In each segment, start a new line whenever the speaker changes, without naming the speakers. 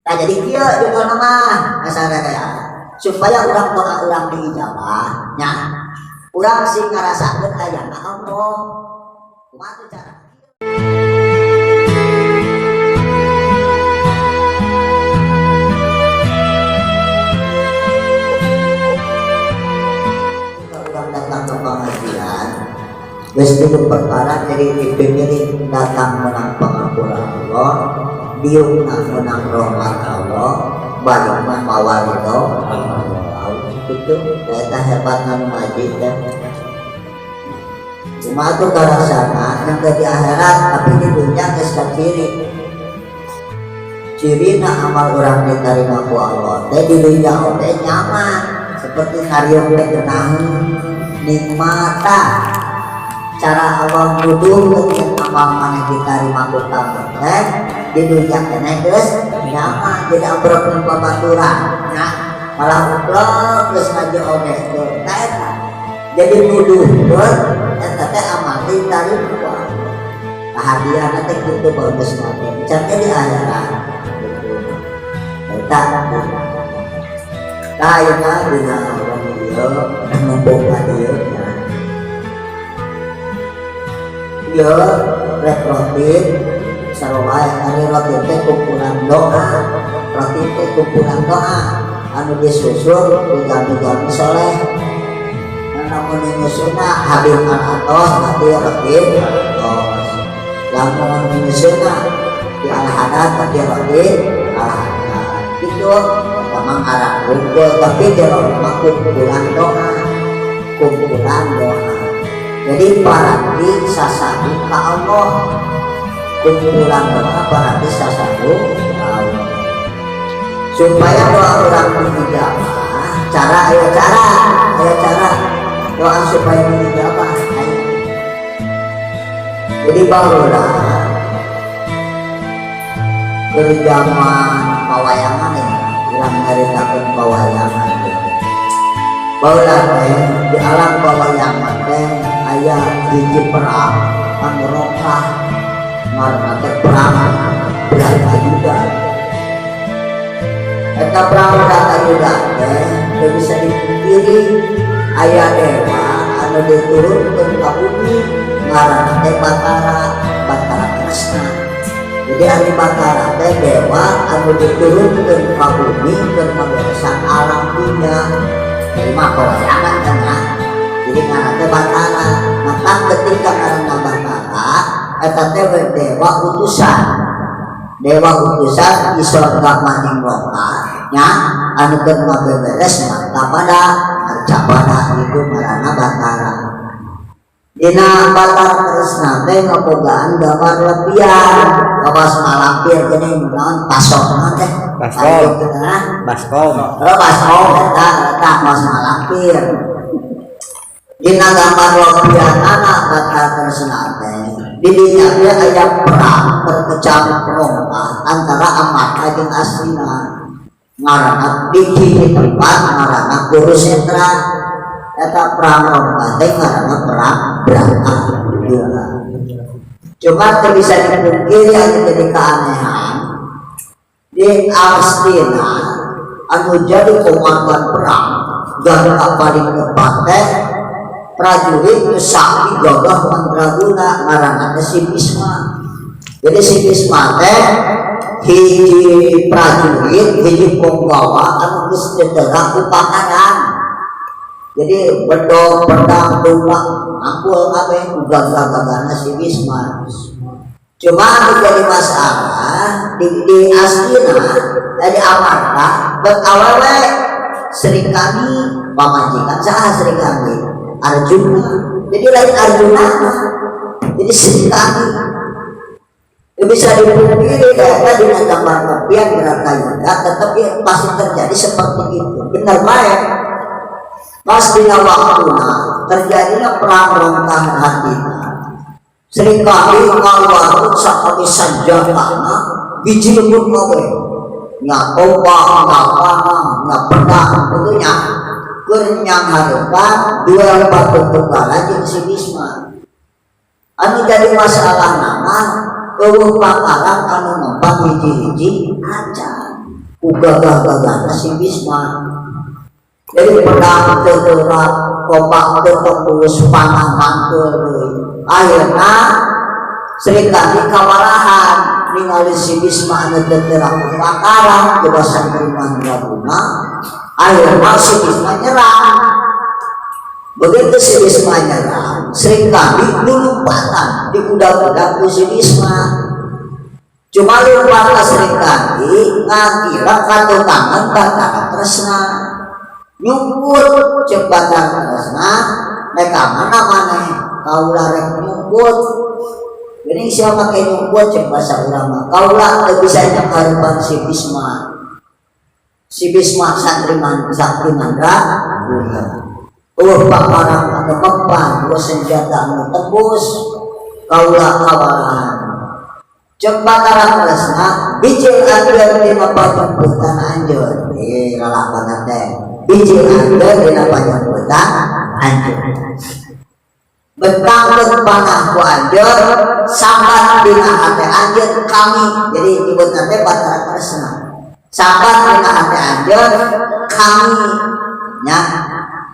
Nah, jadi kieu judulna mah masalah teh supaya urang doa urang diijabah nya, urang sing ngarasakeun ayana Allah. Kumaha tuh cara? Urang datang ke pengajian geus tilu perkara, jadi dipilih datang menang pangapura Allah, diukna menang rahmat Allah, balik mah mawa ridho Allah. Itu eta hebat nu ngaji teh. Cuma tuh karasana yang di akhirat, tapi di dunia geus kaciri. Cirina amal urang diterima ku Allah teh di dunia teh nyaman, seperti ngariung teh genaheun, nikmata. Cara Allah nuduh dengan amal maneh diterima ku kamu teh di dunia keneh geus nyaman, jadi ambrok babaturan nya, malah uplok geus ngaji oge tuh. Tah eta jadi nuduh eta teh amal diterima ku Allah. Hadiahna teh kitu, bagus mah can di akhirat gitu. Eta tah ayeuna dina Allah ieu mumpung ka dieu nya. Ieu rek rotib sarua, ari rotib teh kumpulan doa, rotib teh kumpulan doa anu disusun ku jalmi-jalmi soleh. Namun nyusunna Habib Al-Atos berarti rotib Atos, lamun nyusunna di Al-Hadad berarti rotib Al-Hadad. Itu memang arah kumpul, tapi di mah kumpulan doa, kumpulan doa. Jadi paranti sasadu ka Allah, kumpulan doa paranti sasadu ka Allah supaya doa orang diijabah. Cara, ayo cara, ayo cara doa supaya diijabah, ayo. Jadi baheula keur zaman pawayangan ya, urang nyaritakeun pawayangan gitu. Baheula teh di alam pawayangan teh aya hiji perang anu rongkah, ngaranna teh perang Bratayuda. Eta perang Bratayuda teh teu bisa dipungkiri aya dewa anu diturunkeun ka bumi, ngaranna teh Batara, Batara Kresna. Jadi ari Batara teh dewa anu diturunkeun ka bumi keur ngaberesan alam dunya. Jadi mah pawayangan kan ya. Jadi ngaranna teh Batara. Maka ketika ngaranna Batara eta teh dewa utusan, dewa utusan di surga maning loka nya, anu keur ngabeberes maka pada arcapada itu ngaranna Batara. Dina Batara Kresna teh ngabogaan gambar lepian kawas malampir geuning, naon pasokna teh?
Baskom.
Gitu, nah.
Baskom.
Oh, baskom eta, eta kawas malampir. Dina gambar lepian anak Batara Kresna teh di dinya teh aya perang perpecahan perompak antara Amarta jeung Astina, ngaranna di hiji tempat ngaranna Kurusetra. Eta perang rongkah teh ngaranna perang Bratayuda. Cuma teu bisa dipungkiri anu jadi keanehan di Astina anu jadi komandan perang garda paling depan teh prajurit nu sakti gagah mandraguna, ngaranna teh si Bisma. Jadi si Bisma teh hiji prajurit, hiji punggawa anu geus teu ku pangaran. Jadi bedog, pedang, tombak ngampul kabeh ku gagah-gagahna si Bisma. Cuma anu jadi masalah di Astina dari Amarta bet awewe Srikandi, pamajikan saha Srikandi? Arjuna. Jadi lain Arjuna mah, jadi Srikandi. Itu bisa dipungkiri karena di gambar tepian Bratayuda tetap ya, pasti terjadi seperti itu. Benar baik. Pas dina waktuna terjadinya perang rongkah hati. Srikandi ngaluarkeun sakabeh sanjatana, biji lembut kabeh. Nya tombak, nya panah, nya pedang, tentunya keur nyanghareupan duel batu tunggalan jeung si Bisma. Anu jadi masalah nama eueuh pakaran anu nempang hiji-hiji acan. Ku gagah-gagahna si Bisma. Jadi pedang teu teurak, tombak teu tembus, panah mantul deui. Akhirna Srikandi kawalahan ningali si Bisma anu teu teurak lantaran coba santri mandraguna. Akhirna si Bisma nyerang. Begitu si Bisma nyerang, Srikandi lulumpatan dikuda-kuda ku si Bisma. Cuma lompat ke Srikandi ngakira katukangan Batara Kresna. Nyumput cek Batara Kresna, nek mana maneh kaula rek nyumput. Ini siapa make nyumput cek bahasa urang mah. Kaula teu bisa nyangkarepan si Bisma. Si Bisma santri man sakti mandra guna. Eueuh paparang anu mempan, eueuh senjata anu tembus, kaula kawalahan. Cek Batara Kresna, bijil anjeun dina panyumputan anjeun. Eh, lalapan teh. Bijil anjeun dina panyumputan anjeun. Bentangkeun panah ku anjeun, sambat dina hate anjeun kami. Jadi nyebutna teh Batara Kresna. Sambat dina hate anjeun kami nya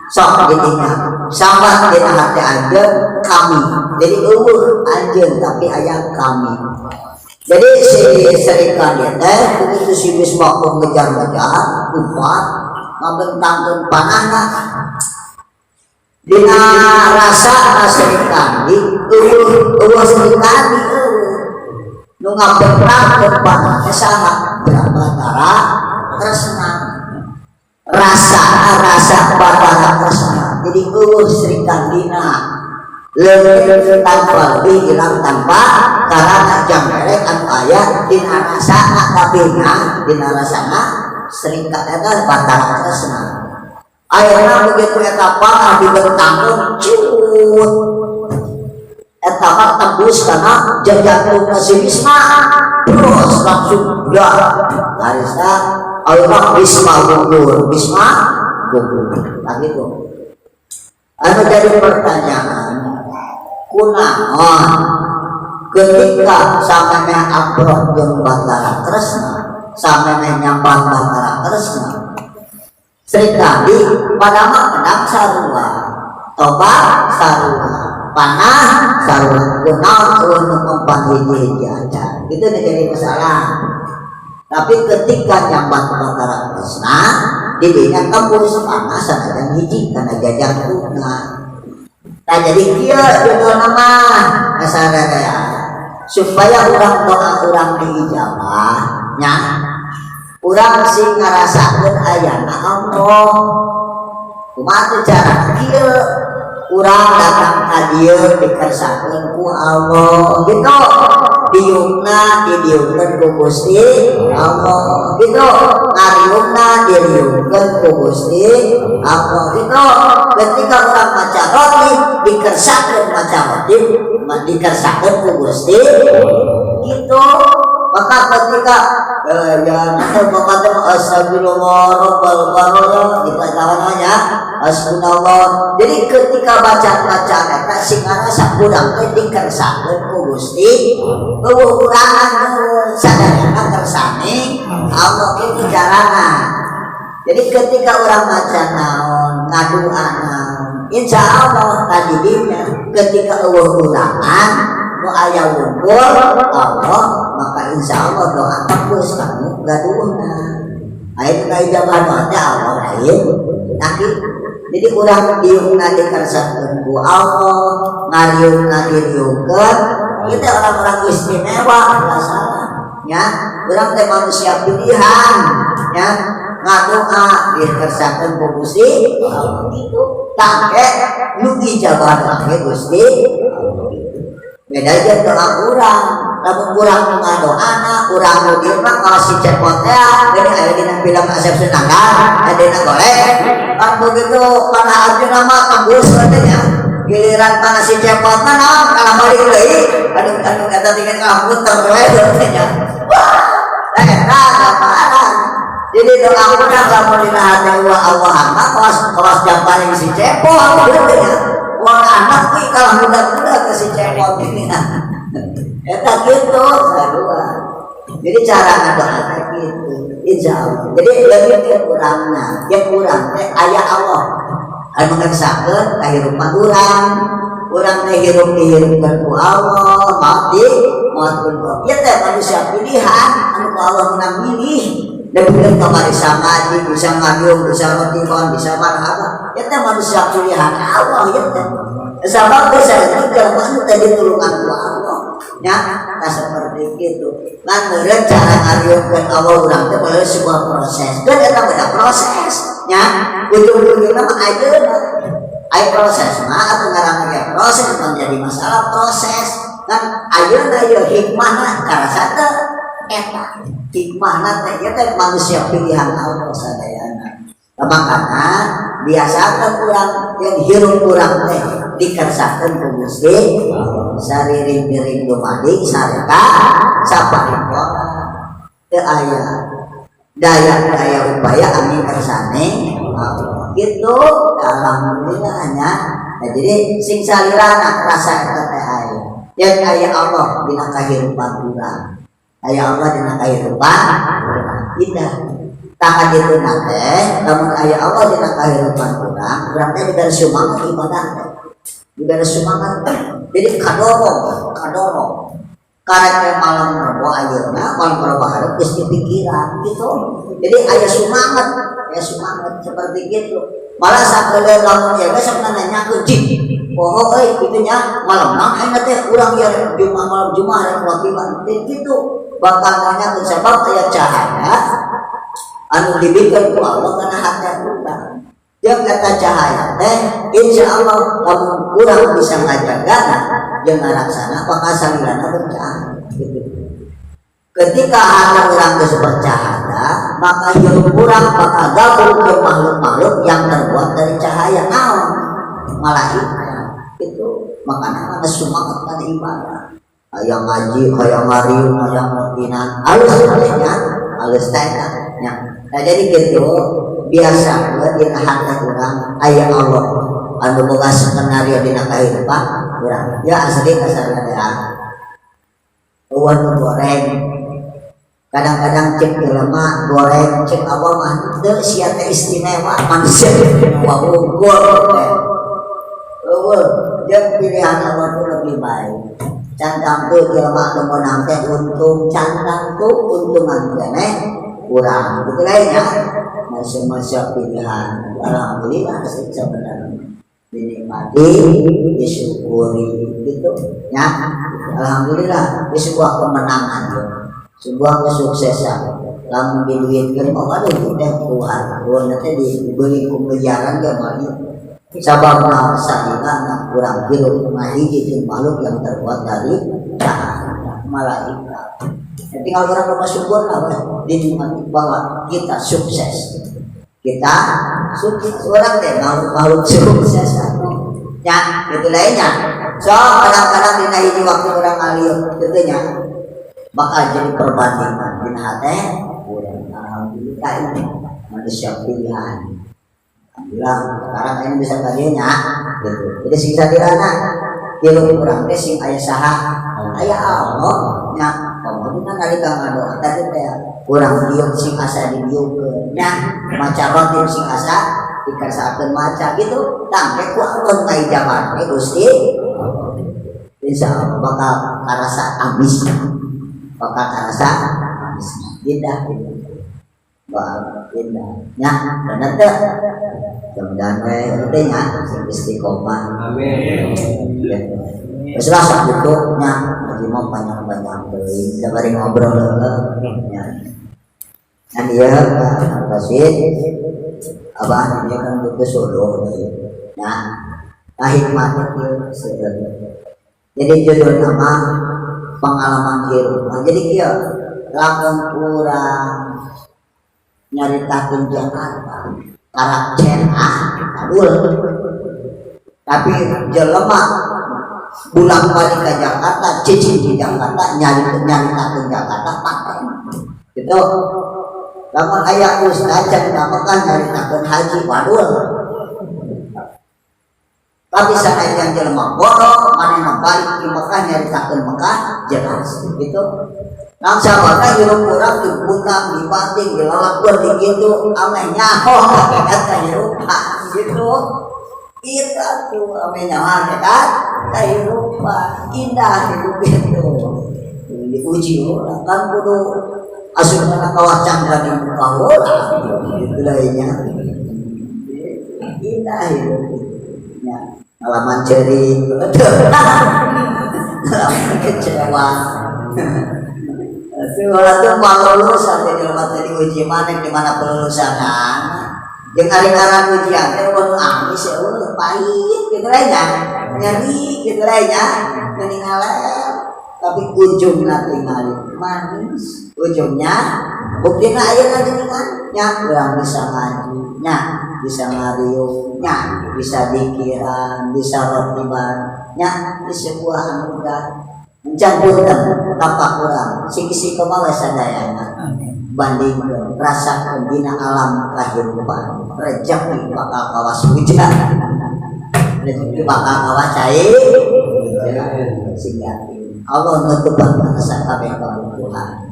sok jadinya sambat dina hate anjeun kami. Jadi eueuh anjeun tapi aya kami. Jadi si Srikandi teh begitu si Bisma mengejar-ngejar, lompat, ngabentangkeun panahna. Dina rasa Srikandi, eueuh eueuh Srikandi eueuh. Nu ngabentangkeun panah teh saha? Batara Kresna. Rasa rasa Batara Kresna. Jadi eueuh Srikandina. Leungit tanpa lebih, hilang tanpa karena jamberek anu aya dina rasana kabehna dina rasana Srikandi eta Batara Kresna. Akhirna begitu eta panah dibentangkeun cut eta mah tembus karena jajatuna si Bisma terus langsung udah garisna akhirna Bisma gugur, Bisma gugur. Nah gitu. Anu jadi pertanyaan, kunaon ketika samemeh amprok jeung Batara Kresna, samemeh nyambat Batara Kresna, Srikandi pada mah pedang sarua, tombak sarua, panah sarua, kunaon eueuh nu mempan hiji-hiji aja. Itu jadi masalah. Tapi ketika nyambat Batara Kresna, didinya tembus panah sanajan hiji karena jajangkungna. Nah jadi kieu judulna mah ya supaya urang doa urang diijabah nya urang sing ngarasakeun ayana Allah. Kumaha tuh cara kieu? Urang datang ka dieu dikersakeun ku Allah gitu, diukna didiukkeun ku Gusti Allah gitu, ngariungna diriungkeun ku Gusti Allah gitu. Ketika urang maca roti dikersakeun, maca roti dikersakeun ku Gusti gitu. Maka ketika ya nanti maka astagfirullah rabbal baraya gitu namanya hasbunallah. Jadi ketika baca-baca eta sing ngarasa urang teh dikersakeun ku Gusti, eueuh kurangan sadayana kersane Allah itu carana. Jadi ketika orang maca naon, ngadua naon, insya Allah tadi dinya ketika eueuh kurangan nu aya wungkul Allah, maka insya Allah doa tembus kamu gaduhna. Aya nu ijabah doa teh Allah lain. Nah, jadi urang diungna dikersakeun ku Allah, ngariungna diriungkeun, kita orang-orang istimewa ulah salah ya. Urang teh manusia pilihan ya, ngadoa dikersakeun ku Gusti Allah gitu. Tangke nu ijabah doa ge Gusti. Beda aja doa urang, lamun urang nu ngadoana, urang nu dieu mah kawas si cepot teh, jadi aya dina film Asep Sunandar, aya dina golek. Kan begitu panah Arjuna mah tembus katanya. Giliran panah si cepot mah naon kalah balik deui. Aduh aduh eta tinggal kalah muter we katanya. Wah, eta gambaran. Jadi doa urang lamun dina hati Allah Allah mah kawas kawas jamparing si cepot gitu ya. Wah anak kuy kalah muda-muda ke si cepot ini. Eta gitu, sarua. Jadi cara ngadoa teh gitu. Insya Allah. Jadi lebih ke kurangna, yang kurang teh aya Allah anu ngersakeun kahirupan urang. Urang teh hirup dihirupkeun ku Allah, mati maut ku Allah. Ieu teh manusia pilihan anu ku Allah menang milih. Lebih kamari bisa ngaji, bisa ngadiung, bisa rotibon, bisa marhaba. Ieu teh manusia pilihan Allah ieu teh. Sabab bisa itu jelema anu teh ditulungan ku Allah. Ya, nah seperti itu. Ngan meureun cara ngariungkeun Allah urang teh melalui sebuah proses. Kan eta beda proses, nya. Ujung-ujungna mah ayeuna. Aya proses mah atau ngaranna ge proses menjadi masalah proses. Kan ayeuna ieu hikmahna karasa teu eta. Hikmahna teh ieu teh manusia pilihan Allah sadayana. Nah, makana biasakan urang yang hirup urang teh dikersakeun ku Gusti sariring-iring dumadi sarta saparipurna teu aya daya-daya upaya amin kersane Allah. Gitu, alhamdulillah nya. Nah, jadi sing salirana rasa eta teh aya. Yang aya Allah dina kahirupan urang. Aya Allah dina kahirupan urang. Indah. Tah itu teh lamun aya Allah dina kahirupan urang, urang teh diberi semangat ibadah teh. Diberi semangat teh. Jadi kadorong, kadorong. Karek malam Rebo ayeuna, malam Rebo hareup geus dipikiran gitu. Jadi aya semangat seperti gitu. Malah sakeuleun lamun ya geus sok nanyakeun cik. Poho euy kitu nya malam naon ayeuna teh urang ieu Jumat malam Jumat rek rotiban. Jadi gitu. Bakal nanyakeun sebab aya cahaya anu dibikeun ku Allah kana hati urang. Jeung eta cahaya teh insya Allah lamun urang bisa ngajagana jeung ngaraksana bakal salilana bercahaya gitu. Ketika hati urang geus bercahaya, maka hirup urang bakal gabung ke makhluk-makhluk yang terbuat dari cahaya naon? Malaikat. Itu makanya mana semangat kana ibadah. Hayang ngaji, hayang ngariung, hayang rotinan, halus nya, halus teh nya. Nah jadi gitu biasa dina hati urang aya Allah anu boga skenario dina kahirupan urang. Ya asli kasarna teh eueuh goreng. Kadang-kadang cek jelema goreng cek Allah mah teu sia teh istimewa manusia istimewa unggul teh. Eueuh jeung pilihan Allah itu lebih baik. Can tangtu jelema anu meunang teh untung, can tangtu untungan keneh kurang. Gitu lainnya masa-masa pilihan. Alhamdulillah sebenarnya dinikmati, disyukuri gitu ya. Alhamdulillah ini sebuah kemenangan ya. Sebuah kesuksesan. Lamun diduitkeun mah waduh teh keluar. Keluar teh dibeli ku miliaran ge mah. Sabab naon salilana kurang hirup ngahiji jeung makhluk yang terbuat dari cahaya malaikat. Ya, tinggal orang bersyukur lah dinikmati bahwa kita sukses. Kita sukses orang deh makhluk makhluk sukses atuh. Ya, itu lainnya. So kadang-kadang dina hiji waktu orang ngalieu kitu nya bakal jadi perbandingan dina hate urang. Alhamdulillah ini manusia pilihan. Alhamdulillah sekarang ini bisa kadinya gitu. Jadi sing sadirana hirup urang teh sing aya saha? Aya Allah nya. Kemudian nalika ngadoa tadi teh urang diuk sing asa didiukkeun nya, maca rotib sing asa dikersakeun maca gitu. Tah ku Allah ngaijaban we Gusti. Insya Allah bakal karasa amis, bakal karasa amis indah gitu. Bakal indah nya, bener teh. Mudah-mudahan we teh nya sing istiqomah.
Amin.
Wis lah sakitu nya, ngaji mah panjang-panjang teuing, da bari ngobrol heula nya. Kan ieu Pak Rasid abah dia kan butuh solo deui. Nah, hikmah ieu sebenarnya. Jadi judul nama pengalaman hirup. Nah, jadi kieu lamun urang nyaritakeun Jakarta karak cenah kadul, tapi jelema bulan balik ke Jakarta cicing di Jakarta nyaritakeun Jakarta paten gitu. Lamun aya ustaz can ka Mekah nyaritakeun haji wadul, tapi sanajan jelema bodoh manehna balik di Mekah nyaritakeun Mekah jelas gitu. Nang sababna hirup urang dibuntang, dibanting, dilalakuan, dikitu, ameh nyaho hakikat kahirupan gitu. Itu atuh ameh nyaho hakikat kahirupan, indah hidup itu. Diuji urang kan kudu asup kana kawah cangga di muka heula gitu lainnya. Indah hidup itu. Ya, ngalaman ceurik, ngalaman kecewa. Itu malulusan teh jelema teh diuji maneh di mana pelulusan. Jeung ari ngaran ujian teh eueuh amis eueuh pahit gitu lain nya. Nyeri gitu lain nya. Mending ngaler. Tapi ujungna tingali manis. Ujungnya buktina ayeuna geuningan nya urang bisa ngaji nya, bisa ngariung nya, bisa dikiran, bisa rotiban nya, di sebuah anugerah. Encan punten tapak urang sing istiqomah we sadayana. Bandingkeun rasakeun dina alam kahirupan rejeki bakal kawas hujan, rejeki bakal kawas cai, sing yakin Allah nutupan kana sakabeh kabutuhan.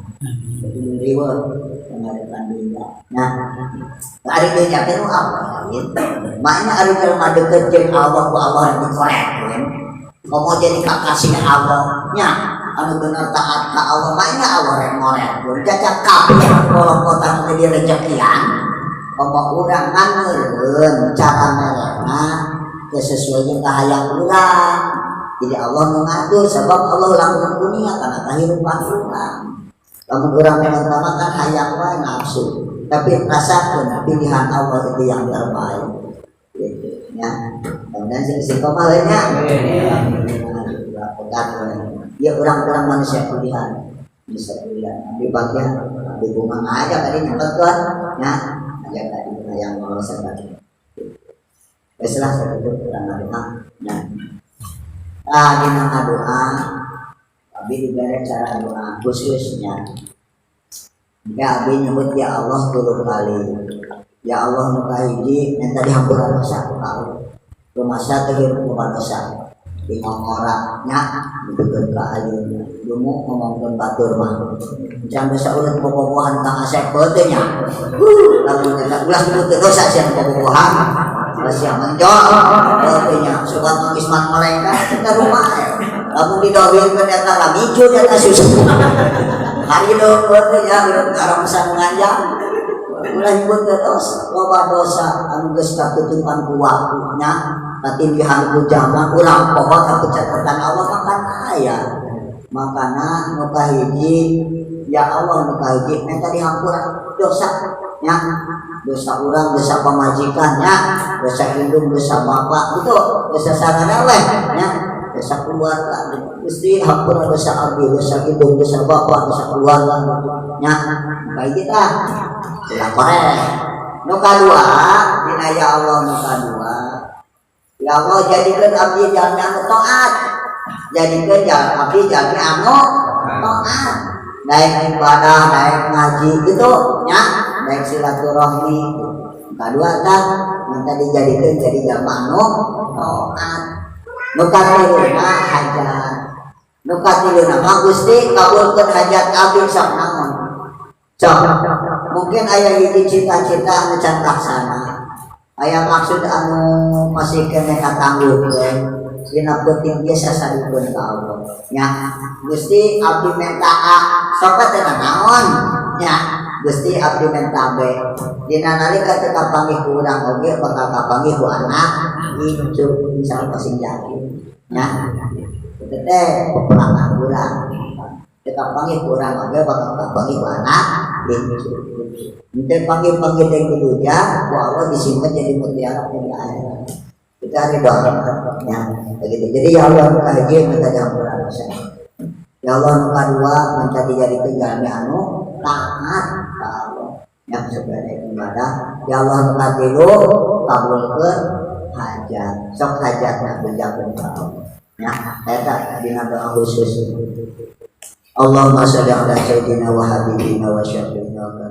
Jadi riweuh ngadepan dunya. Nah, ari dunya teh nu apa gitu. Makna ari jelema deukeut jeung Allah ku Allah dikorekkeun. Komo jadi kakasih Allah nya anu bener taat ka Allah makna Allah rek ngorekkeun. Cacak kabeh kolokotan teh direjekian. Komo urang ngan meureun cara merekna teu sesuai jeung kahayang urang. Jadi Allah nu ngatur sebab Allah langsung dunia kana kahirupan urang. Lamun urang minta mah kan hayang wae nafsu. Tapi rasakeun pilihan Allah itu yang terbaik. Gitu ya. Mudah-mudahan sing istiqomah we nya. Ya orang-orang manusia pilihan. Bisa pilihan. Ambil bagian, ambil bunga aja tadi nyebutkeun nya. Aja tadi yang mau tadi. Wes lah saya tutup urang ngadoa. Nah, ah dina ngadoa abi diberi cara doa khususnya. Ya abi nyebut ya Allah 3 kali. Ya Allah nu kahiji minta dihampura dosa ku Allah. Rumasa teh hirup loba dosa. Di ngongora nya dibikeun ka ayeuna. Dumu ngomongkeun batur mah. Can dosa urang bobogohan Kang Asep teh nya. Lamun eta ulah nyebut dosa sia bobogohan. Sia menjol teh nya sobat manggis man malaikat kita rumah. Lamun didohirkeun eta lamicun eta susah. Hari dohir teh nya urang karang nganjang. Ulah nyebut dosa, loba dosa anu geus katutupan ku waktu nya, katindihan ku zaman urang poho ka catatan Allah mah kan aya. Makana nu kahiji ya Allah nu kahiji minta dihampura dosa nya, dosa urang, dosa pamajikan nya, dosa indung, dosa bapak gitu, dosa sarana we nya, dosa keluarga. Gusti hampura dosa abdi, dosa indung, dosa bapak, dosa keluarga nya. Kahiji tah ulah korek. Nu kadua dina ya Allah nu kadua ya Allah jadikeun abdi jalmi anu taat, jadikeun abdi jalmi anu taat, daek ibadah, daek ngaji gitu nya, daek silaturahmi. Kadua tah minta dijadikeun jadi jalma anu taat. Nu katiluna hajat, nu katiluna mah Gusti kabulkeun hajat abdi sok naon. Sok mungkin aya hiji cita-cita anu can laksana, aya maksud anu masih keneh katangguhkeun dina peuting ieu sasadikeun ka Allah nya. Gusti abdi menta A sok teh naon nya, Gusti abdi menta B dina nalika teu kapanggih ku urang oge bakal kapanggih ku anak incu insyaallah sing yakin nya. Itu teh peperangan urang teu kapanggih ku urang oge bakal kapanggih ku anak incu. Ente panggil-panggil yang dunia, ku Allah disimpan jadi mutiara di akhirat. Kita hari doa ya, begitu. Jadi ya Allah nu kahiji minta dihampura dosa. Ya Allah nu kadua minta dijadikeun jalmi anu taat ka Allah. Yang sebenarnya ibadah. Ya Allah nu katilu kabulkeun hajat. Sok hajatna bejakeun ka Allah. Ya, eta dina doa khusus. Allahumma sholli ala sayyidina wa habibina wa syafi'ina wa